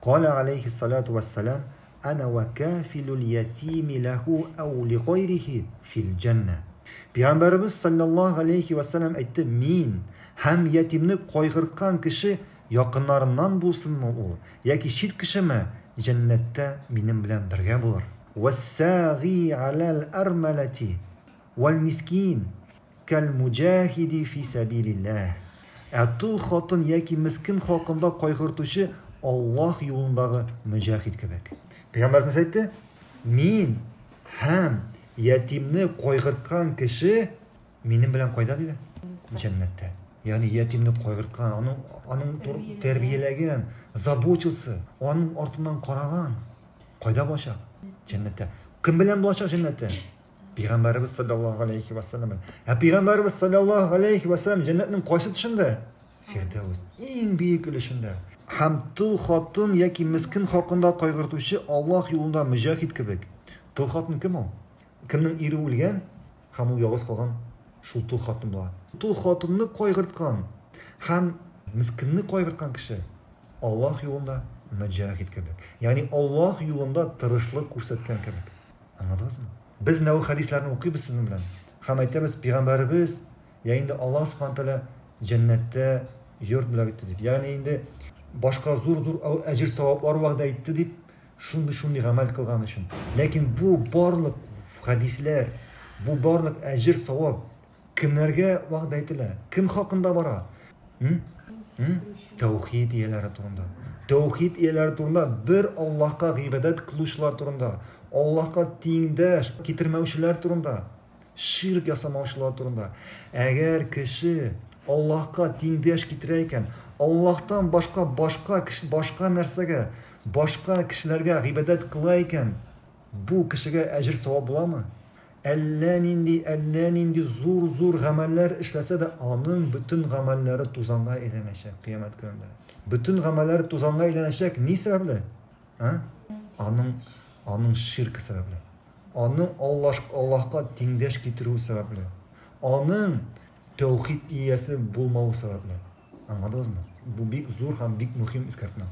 Каля алейхиссалату вассалам, Ана ва кафилул ятими ләху әу ли гайрихи фил җәннә. Пәйгамбәребез саллаллаһу алейхи вассалам әйтте, мин һәм ятимне кайгырткан кеше якыннарыннан булсынмы ул, яки чит кешеме, җәннәттә минем белән бергә булыр. Вассагый аләл армалати вәл мискин Кәл муҗахиди фи сәбилилләһ. Ә тол хатын яки мескен хакында кайгыртучы Аллаһ юлындагы мөҗахид кебек. Пәйгамбәребез нәрсә әйтте? Мин һәм ятимне кайгырткан кеше минем белән кайда диде? Җәннәттә. Ягъни ятимне кайгырткан, аның аның тәрбияләгән, заботился, аның артыннан караган. Кайда булачак? Җәннәттә. Кем белән булачак җәннәттә? Пәйгамбәребез саллаллаһу алейхи ва саллям. Ә пәйгамбәребез саллаллаһу алейхи ва саллям җәннәтнең кайсы төшендә? Фирдәүс, иң бөек өлешендә. Һәм тол хатын яки мескен хакында кайгыртучы Аллаһ юлында мөҗахид кебек. Тол хатын кем ул? Кемнең ире үлгән һәм ул ялгыз калган, шул тол хатын була. Тол хатынны кайгырткан һәм мескенне кайгырткан кеше Аллаһ юлында мөҗахид кебек. Ягъни Аллаһ юлында тырышлык күрсәткән кебек. Аңладыгызмы? Без менә ул хәдисләрне укыйбыз сезнең белән. Һәм әйтәбез, пәйгамбәребез, я инде Аллаһ субхана тәгалә җәннәттә йорт бүләк итте дип. Ягъни инде башка зур-зур әҗер саваплар вәгъдә итте дип, шундый-шундый гамәл кылган өчен. Ләкин бу барлык хәдисләр, бу барлык әҗер савап Кемнәргә вәгъдә ителә? Кем хакында бара? Тәүхид ияләре турында. Тәүхид ияләре турында бер Аллаһка гыйбадәт кылучылар турында, Аллаһка тиңдәш китермәүчеләр турында, ширк ясамаучылар турында. Әгәр кеше Аллаһка тиңдәш китерә икән, Аллаһтан башка башка башка нәрсәгә, башка кешеләргә гыйбадәт кыла икән, бу кешегә әҗер савап буламы? Әллә нинди, әллә нинди зур-зур гамәлләр эшләсә дә, аның бөтен гамәлләре тузанга әйләнәчәк кыямәт көнендә. Бөтен гамәлләре тузанга әйләнәчәк ни сәбәпле? А? Аның, аның ширкы сәбәпле. Аның Аллаш, Аллаһка тиңдәш китерүе сәбәпле. Аның тәүхид иясе булмавы сәбәпле. Аңладыгызмы? Бу бик зур һәм бик мөһим искәртмә.